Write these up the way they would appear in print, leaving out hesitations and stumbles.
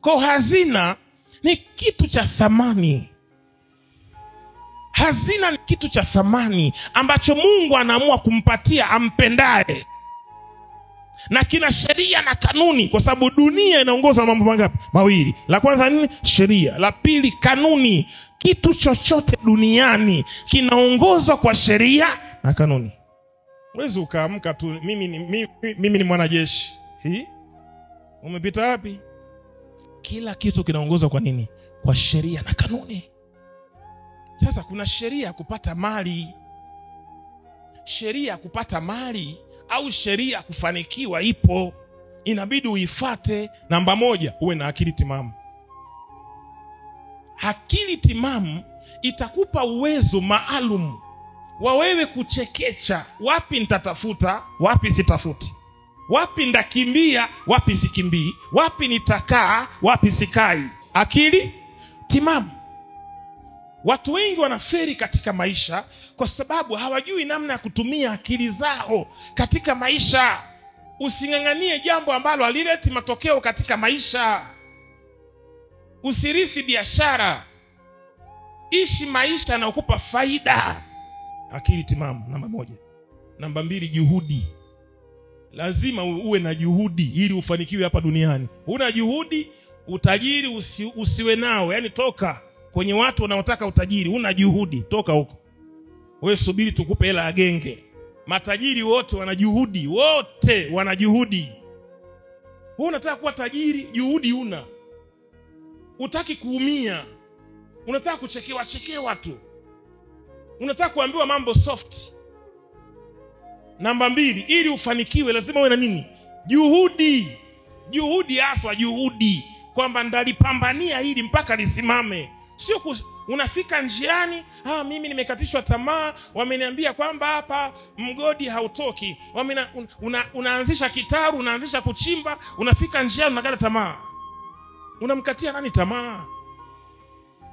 Kwa hazina ni kitu cha thamani. Hazina ni kitu cha thamani ambacho Mungu anaamua kumpatia ampendaye. Na kina sheria na kanuni, kwa sababu dunia inaongozwa na mambo mangapi? Mawili. La kwanza nini? Sheria. La pili kanuni. Kitu chochote duniani kinaongozwa kwa sheria na kanuni. Huwezi ukaamka tu mimi ni mwanajeshi. Hii? Umepita wapi? Kila kitu kinaongozwa kwa nini? Kwa sheria na kanuni. Sasa kuna sheria ya kupata mali. Sheria ya kupata mali au sheria kufanikiwa ipo, inabidi uifate. Namba moja, uwe na akili timamu. Akili timamu itakupa uwezo maalum wa wewe kuchekecha wapi nitatafuta, wapi sitafuti, wapi ndakimbia, wapi sikimbii, wapi nitakaa, wapi sikai. Akili timamu. Watu wengi wanaferi katika maisha kwa sababu hawajui namna ya kutumia akili zao katika maisha. Using'ang'anie jambo ambalo halileti matokeo katika maisha. Usirithi biashara. Ishi maisha yanayokupa faida. Akili timamu namba moja. Namba mbili, juhudi. Lazima uwe na juhudi ili ufanikiwe hapa duniani. Huna juhudi, utajiri usiwe nao. Yani toka kwenye watu wanaotaka utajiri. Huna juhudi, toka huko. Wewe subiri tukupe hela ya genge. Matajiri wote wana juhudi, wote wana juhudi. Wewe unataka kuwa tajiri, juhudi huna. Hutaki kuumia. Unataka kuchekewa chekewa tu. Unataka kuambiwa mambo soft. Namba mbili, ili ufanikiwe lazima uwe na nini? Juhudi. Juhudi haswa, juhudi kwamba ndalipambania hili mpaka lisimame. Sio unafika njiani, mimi nimekatishwa tamaa, wameniambia kwamba hapa mgodi hautoki. Unaanzisha kitaru, unaanzisha kuchimba, unafika njiani unakata tamaa. Unamkatia nani tamaa?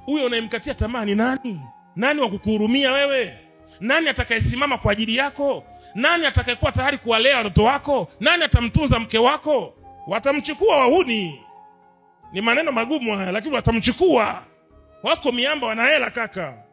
Huyo unayemkatia tamaa ni nani? Nani wa kukuhurumia wewe? Nani atakayesimama kwa ajili yako? Nani atakayekuwa tayari kuwalea watoto wako? Nani atamtunza mke wako? Watamchukua wahuni. Ni maneno magumu haya, lakini watamchukua. Wako miamba wana hela kaka.